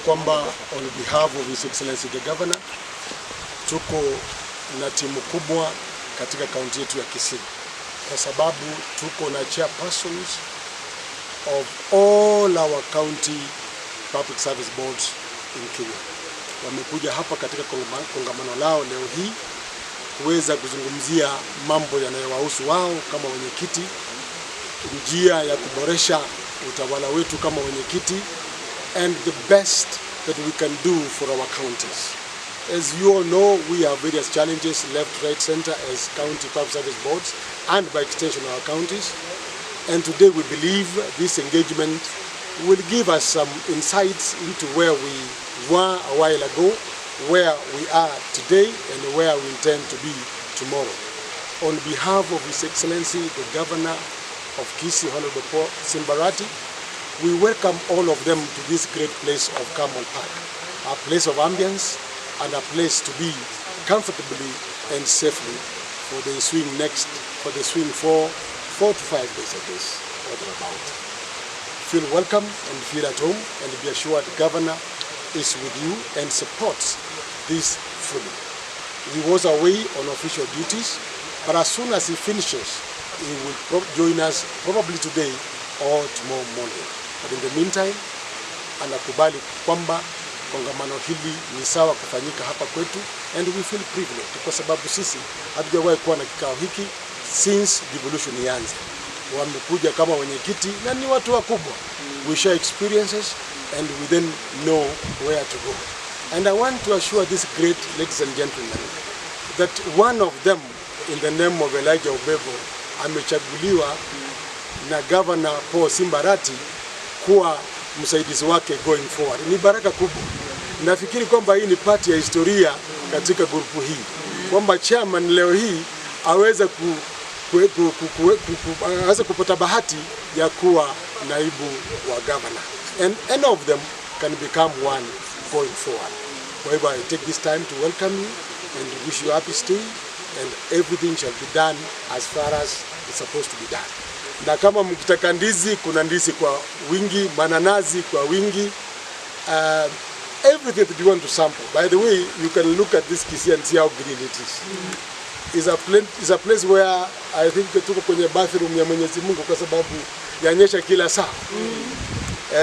Kwamba on behalf of His Excellency the Governor, tuko na timu kubwa katika kaunti yetu ya Kisii kwa sababu tuko na chairpersons of all our county public service boards in Kenya. Wamekuja hapa katika kongamano lao leo hii kuweza kuzungumzia mambo yanayowahusu wao kama wenyekiti, njia ya kuboresha utawala wetu kama wenyekiti and the best that we can do for our counties. As you all know, we have various challenges left, right, center as county public service boards and by extension our counties. And today we believe this engagement will give us some insights into where we were a while ago, where we are today, and where we intend to be tomorrow. On behalf of His Excellency, the Governor of Kisii, Honorable Paul Simba Arati, we welcome all of them to this great place of Camel Park, a place of ambience and a place to be comfortably and safely for the swing next, for the swing for 4 to 5 days, I guess, or thereabout. Feel welcome and feel at home and be assured the governor is with you and supports this fully. He was away on official duties, but as soon as he finishes, he will join us probably today or tomorrow morning. But in the meantime, anakubali kwamba kongamano hili ni sawa kufanyika hapa kwetu and we feel privileged kwa sababu sisi hatujawahi kuwa na kikao hiki since devolution ianze. Wamekuja kama wenyekiti na ni watu wakubwa. We share experiences and we then know where to go. And I want to assure these great ladies and gentlemen that one of them, in the name of Elijah Obego, amechaguliwa na Governor Paul Simba Arati kuwa msaidizi wake going forward. Ni baraka kubwa. Nafikiri kwamba hii ni part ya historia katika grupu hii kwamba chairman leo hii aweze aweze kupata bahati ya kuwa naibu wa governor and any of them can become one going forward. Kwa hivyo I take this time to welcome you and wish you happy stay and everything shall be done as far as it's supposed to be done. Na kama mkitaka ndizi, kuna ndizi kwa wingi, mananasi kwa wingi, everything that you want to sample. By the way, you can look at this Kisii and see how green it is. Is a place where I think tuko kwenye bathroom ya Mwenyezi Mungu kwa sababu yanyesha kila saa.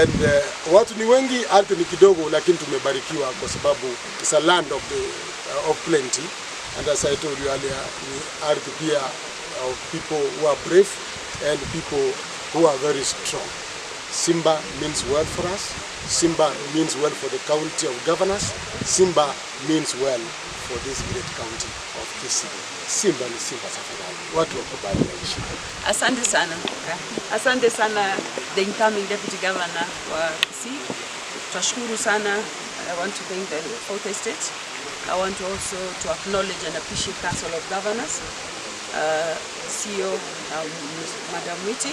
And watu ni wengi, ardhi ni kidogo, lakini tumebarikiwa kwa sababu it's a land of plenty, and as I told you earlier, ni ardhi pia of people who are brave and people who are very strong. Simba means well for us. Simba means well for the county of governors. Simba means well for this great county of Kisii. Simba ni Simba tafadhali, watu wakubali maisha. Asante sana. Asante sana, the incoming deputy governor wa Kisii. Twashukuru sana. I want to thank the Fourth Estate. I want to also to acknowledge and appreciate Council of Governors, CEO Madam Mwiti.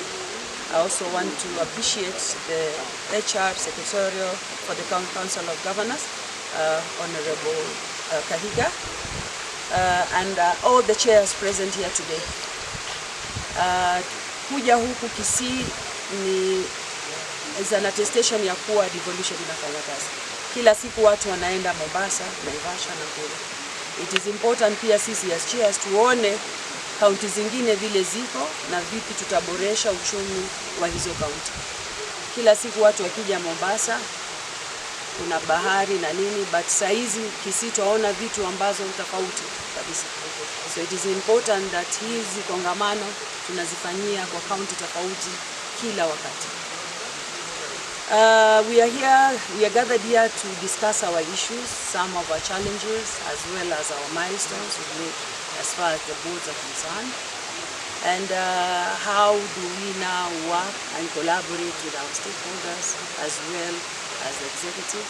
I also want to appreciate the HR Secretarial for the Council of Governors, Honorable Kahiga, and all the chairs present here today. Kuja huku Kisii ni is an attestation ya kuwa devolution inafanya kazi. Kila siku watu wanaenda Mombasa, Naivasha na kule. It is important pia sisi as chairs tuone kaunti zingine vile ziko na vipi tutaboresha uchumi wa hizo kaunti. Kila siku watu wakija Mombasa kuna bahari na nini, but saa hizi Kisii twaona vitu ambazo tofauti kabisa. So it is important that hizi kongamano tunazifanyia kwa kaunti tofauti kila wakati. We are here, we are gathered here to discuss our issues, some of our challenges, as well as our milestones we've made as far as the boards are concerned. And how do we now work and collaborate with our stakeholders as well as the executive.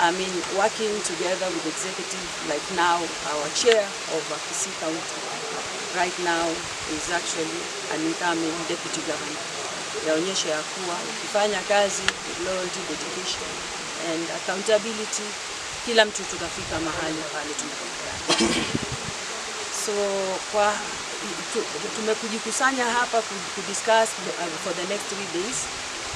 I mean, working together with the executive, like now our chair of Kisii County right now is actually an incoming deputy governor. Yaonyesha ya kuwa ukifanya kazi with loyalty, dedication and accountability, kila mtu tutafika mahali pale tunapokwenda. So kwa tumekujikusanya hapa kudiscuss for the next 3 days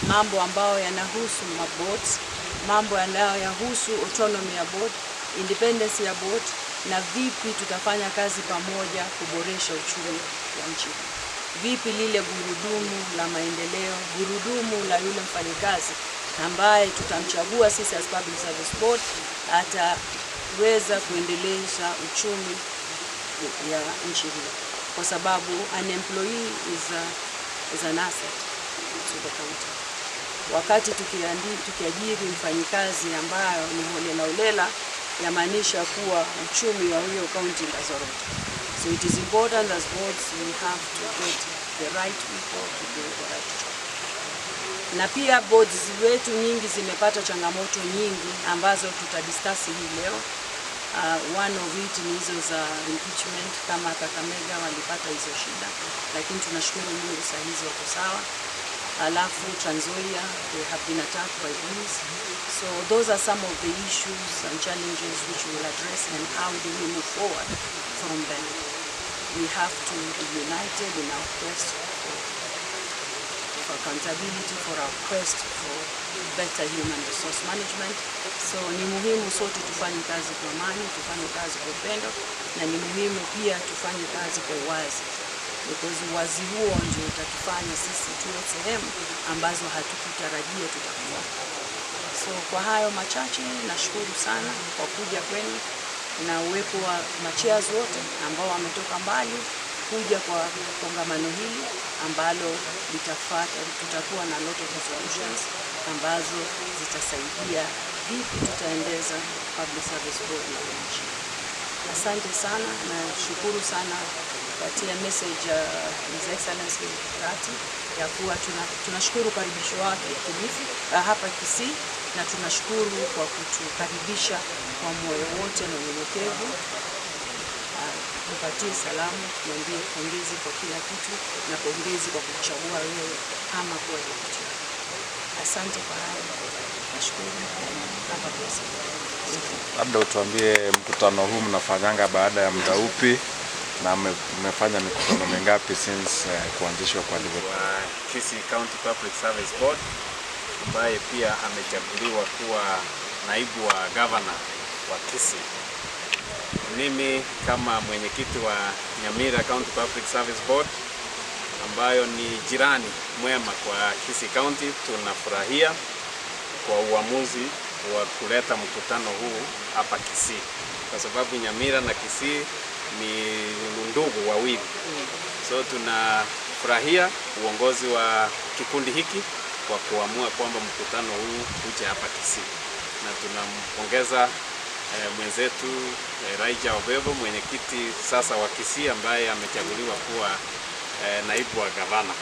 mambo ambayo yanahusu maboards, mambo yanayoyahusu autonomy ya board, independence ya board na vipi tutafanya kazi pamoja kuboresha uchumi wa nchi. Vipi lile gurudumu la maendeleo, gurudumu la yule mfanyikazi ambaye tutamchagua sisi as Public Service Board ataweza kuendeleza uchumi ya nchi hii, kwa sababu an employee is an asset to the country. Wakati tukiajiri mfanyikazi ambayo ni holela holela, yamaanisha kuwa uchumi wa hiyo county utazorota. So it is important as boards we have to get the right people to do the right job. Na pia boards wetu nyingi zimepata changamoto nyingi ambazo tutadiscuss hii leo. One of it ni hizo za impeachment, kama Kakamega walipata hizo shida, lakini tunashukuru Mungu saa hizi wako sawa. Alafu Trans Nzoia, they have been attacked by police. So those are some of the issues and challenges which we will address, and how do we move forward from them. We have to be united in our quest for accountability, for our quest for better human resource management. So ni muhimu sote tufanye kazi kwa amani, tufanye kazi kwa upendo, na ni muhimu pia tufanye kazi kwa uwazi, because uwazi huo ndio utatufanya sisi tuwe sehemu ambazo hatukutarajia tutakuwa. So kwa hayo machache, nashukuru sana kwa kuja kwenu na uwepo wa machairs wote ambao wametoka mbali kuja kwa kongamano hili ambalo litafuata, tutakuwa na lot of resolutions ambazo zitasaidia vipi tutaendeza Public Service Board ya nchi. Asante sana na shukuru sana kupatia message His Excellency Rati ya kuwa tunashukuru ukaribisho wake Kilifi, hapa Kisii, na tunashukuru kwa kutukaribisha kwa moyo wote na unyenyekevu. Tupatie salamu, tuambie pongezi kwa kila kitu na pongezi kwa kuchagua wewe kama kuwa deputy. Asante kwa hayo, nashukuru. Have a blessed day. Labda utuambie mkutano huu mnafanyanga baada ya muda upi na mmefanya mikutano mingapi since kuanzishwa kwa Liverpool? Wa Kisii County Public Service Board, ambaye pia amechaguliwa kuwa naibu wa governor wa Kisii. Mimi kama mwenyekiti wa Nyamira County Public Service Board, ambayo ni jirani mwema kwa Kisii County, tunafurahia kwa uamuzi wa kuleta mkutano huu hapa Kisii, kwa sababu Nyamira na Kisii ni ndugu wawili. So tunafurahia uongozi wa kikundi hiki kwa kuamua kwamba mkutano huu uje hapa Kisii, na tunampongeza mwenzetu Raija Obebo, mwenyekiti sasa wa Kisii ambaye amechaguliwa kuwa naibu wa gavana.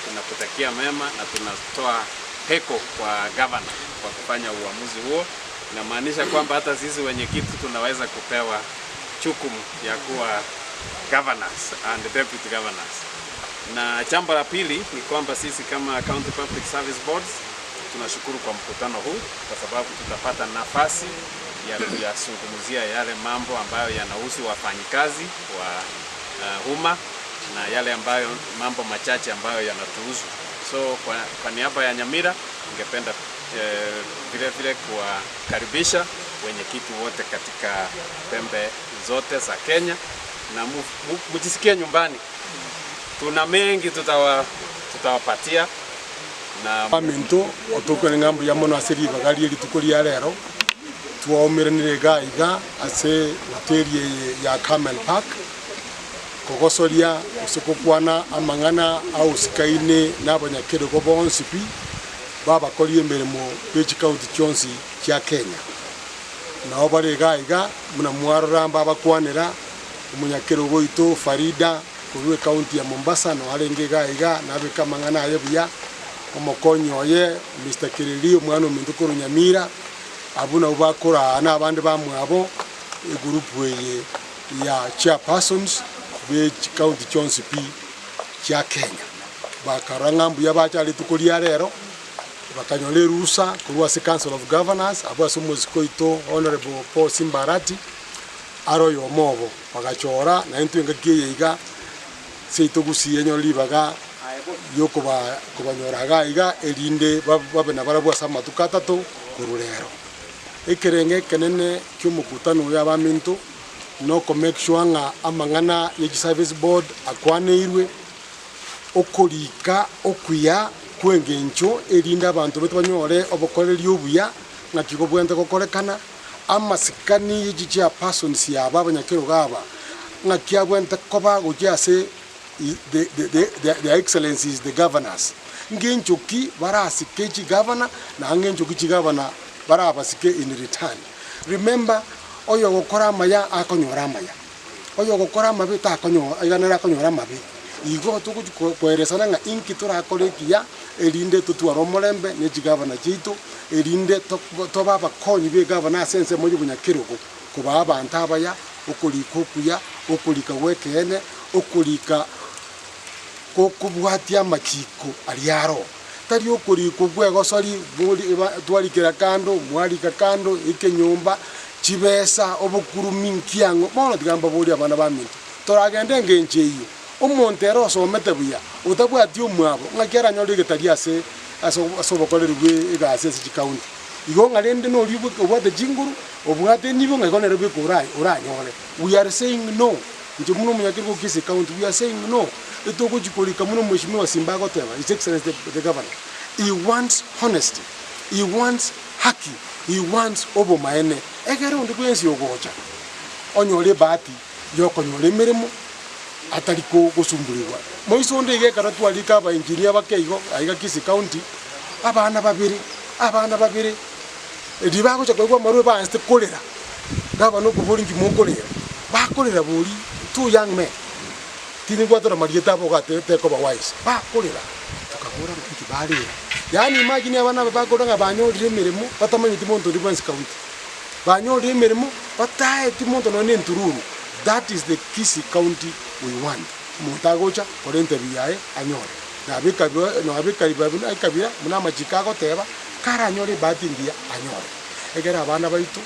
Tunakutakia mema na tunatoa heko kwa gavana kwa kufanya uamuzi huo. Inamaanisha kwamba hata sisi wenyekiti tunaweza kupewa jukumu ya kuwa governors and deputy governors. Na jambo la pili ni kwamba sisi kama County Public Service Boards tunashukuru kwa mkutano huu kwa sababu tutapata nafasi ya kuyazungumzia yale mambo ambayo yanahusu wafanyikazi wa umma na yale ambayo mambo machache ambayo yanatuhusu. So kwa niaba ya Nyamira ningependa vile vile kuwakaribisha wenyekiti wote katika pembe zote za Kenya na mjisikie nyumbani. Tuna mengi tutawapatia na Aminto otukwe ng'ambu ya mono ase ribaga rie rituko ria rero twaumiranire iga iga ase hoteli eye ya Camel Park kogosoria ase gokwana amang'ana ausikaine na abanyakerogo bonsi pi babakorie emeremo be chikaunti chionsi chia Kenya. Nabo bare iga iga muna mwarora mbabakwanera omonyakerogo oito Farida korwa ekaunti ya Mombasa no arenge iga iga nabeka amang'ana aye buya omokonyi oye Mr. Kiriri omwana ominto korwa Nyamira abo nabo bakora na abande bamwabo egurupu eye ya chairpersons be chikaunti chionsi pi chia Kenya bakara ng'ambu ya bacha rituko ria rero bakanyora erusa korwa ase Council of Governors abo ase omosiko oito Honorable Paul Simbarati aro oyomo obo bagachora naintwe engaki eye iga seito gusie enyore ribaga yokobanyora iga iga erinde babe na barabwo ase amatuko atato. Korwa rero, ekerenge ekenene kia omokutano oyo abaminto, noko make sure ng'a amang'ana ya chiservice board akwaneirwe, okorika okuya kw'engencho erinde abanto baito banyore obokoreri obuya ng'aki gobwente gokorekana, amasikani ya chichairpersons aba abanyakerogo aba ng'aki abwente koba gochia ase their excellencies the governors, ng'encho ki barasike chigavana na ng'encho ki chigavana barabasike in return. Remember, oyo ogokora amaya akonyora amaya, oyo ogokora amabe takonyora iga nere akonyora amabe. Igo togochi koeresana ng'a inki torakore ekiya erinde totware omorembe na echigavana chiaito, erinde tobe abakonyi ba egavana ase ensemo ya obonyakerogo, kobaa abanto abaya, okorika okuya, okorika gwa ekeene, okorika gokobwatia amachiko aria aro. Tari okorikwa bwegosori bori twarikera kando, mwarika kando, ekenyomba, chibesa, obokurumi nkiang'o. Bono tiga mbaborie abana baminto, toragende engencho eyio, omonto ere osomete buya, otabwati omwabo, ng'aki aranyore egetari ase ase ase obokoreri bwa egasi ase chikaunti. Igo ng'a rende noria obwate chinguru, obwate enibo ng'a igo nere bweka oranyore. We are saying no, inche buna omonyakerogo o Kisii County, we are saying no, etogochi korika buna omweshimiwa Simba agoteba, His Excellency the Governor, he wants honesty, he wants haki, he wants obomaene, egere onde bwensi ogocha onyore ebahati ya okonyora emeremo atari gosumburigwa. Moiso onde iga ekero twarika aba engineer bake igo aiga Kisii County, abana babere, abana babere, riria bagocha koigwa amarube baansete korera, gavana okoboria nki mokorera, bakorera bori two young men, tindi gwatora marieta abo iga tekoba wise, bakorera, tokabora ng'a nki barera. Yaani imagine abana aba bakorera ng'a banyorire emeremo batamanyeti monto onde bwensi county, banyorire emeremo bataeti monto nonye na entururu, that is the Kisii County we want. Omonto agocha kora interview yaye anyore, nabeka buna ekabira buna amachiko agoteba, karanyore ebahati engiya anyore. Ekero abana baito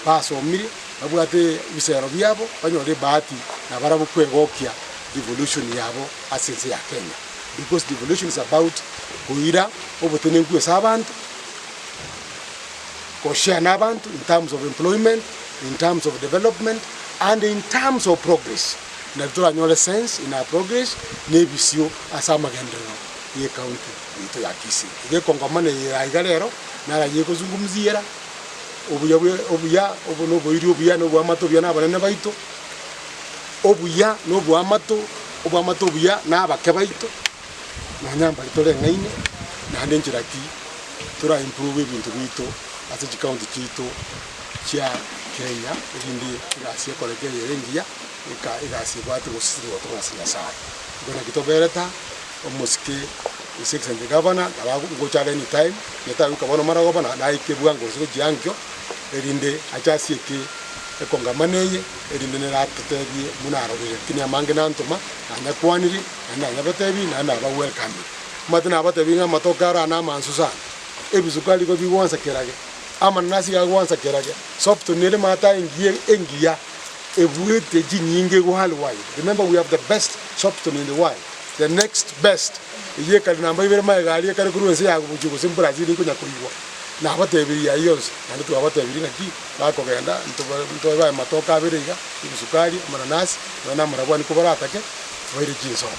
basomire, babwate ebisero biabo, banyore ebahati nabarabwo kwegokia devolution yabo ase ense ya Kenya. Because devolution is about koira obotenenku ase abanto, koshare na abanto in terms of employment, in terms of development, and in terms of progress. Nari toranyore sense in our progress na ebisio ase amagenderero ya ecounty yaito ya Kisii. Iga ekongomano eye aiga rero, naro aye ekozungumziera, obuya bwe obuya obo na oboiri obuya na oboamate obuya na abanene baito, obuya na oboamato, oboamate obuya na abake baito, nonya mbari toreng'aine, naende enchera ki tora improve ebinto biaito ase chikaunti chiaito chia Kenya, erinde egasi ekoreke eye engiya, eka egasi ebwate goseseniwa korwa ase Nyasaye. Igo naki toberete aa, omosike His Excellency Governor, nabo ngocha are anytime, onye tagoika bono marogoba naike bwango gose gochia ankio, erinde ache asieke ekongamano eye, erinde nere atotebie buna arorire. Lakini amange nantoma, nanyakwanire, naende nanyabatebirie, naende naba welcomire. Omanyete nabatebirie ng'a amatoke aro aa namansu sana, ebisukari igo bigwansa kerage, amananasi iga agwansa kerage, softone nere maate engiya engiya ebuete chinyinge worldwide. Remember we have the best softone in the world, the next best eyio ekare namba ibere magega aria ekare korwa ense ya gochia gose Brazil nkonya koigwa. Nabatebirie ayio yonsi, naende twabatebirie ng'aki bakogenda ntobae amatoke abere iga, ebisukari, amananasi, nonya na amarabwani kobaratake, baire chinsobo.